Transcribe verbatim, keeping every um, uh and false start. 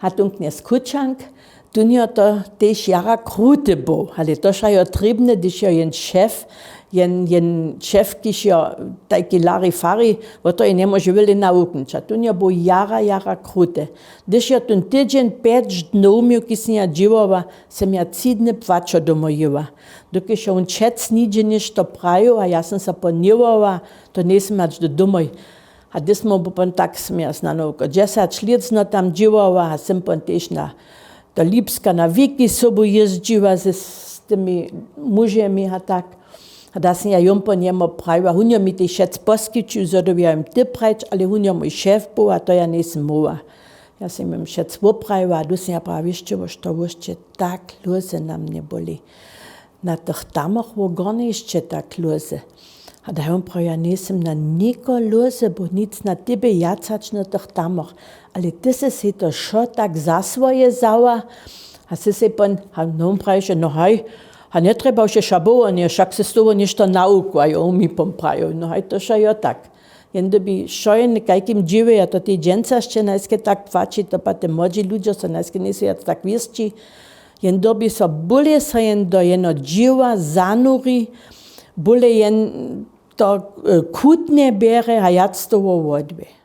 Hatun knjez kućank, tón jo to tež jara kruty był, ale to wša jo trěbne, hdyž jo jen šef, jen jen šef kiž jo tajki lari fari, wo to je njemóže wjele nawuknyć a tón jo był jara jara kruty. Hdyž jo tón tydźeń pjeć dnowmił kiž sym ja dźěłała, sym ja tři dny płaćo domoj jěła. Dokelž jo wón čec nihdźe něšto prajił a ja sym so pon hněwała, to njejsym hač do domoj. A hdyž smy mu pon tak směr snano oko dźesać lět zno tam dźěłała a sym pon tež na do lipska na wiki sobu jězdźiła z tymi mužemi a tak. A da sym ja jom pon jemu prajiła, hón jo mi tež šec poskićił zo dyrbiłam ty prajić, ale hón jo mój šef był a to ja njejsym móhła. Ja sym jom šec woprajiła a du sym ja prawa wěsće wo što wósće tak lóze na mnje bóli. Na tych tamoch wo gornje hišće tak lóze. A da jom prawa ja njejsym na niko lóze bo nic na tebje jacačny tych tamoch. Ale ty sy sej to wšo tak za swoje wzała. A sy sej pon a no wón prajiše no haj, a njetrjebawše wša bołonje wšak sy z toho něšto nawukła jo mi pon prajił no haj to wša jo tak. Jen dyrbi wšo jen kajkim dźěłje a to tej dźensa sće najske tak płaći to pa te młodźi ludźo so najske njejsu ja to tak wěsći. Jen dyrbi so bóle so jen do jeno dźěła zanuri, bóle jen to kutnje bjere a wjac toho wodbě.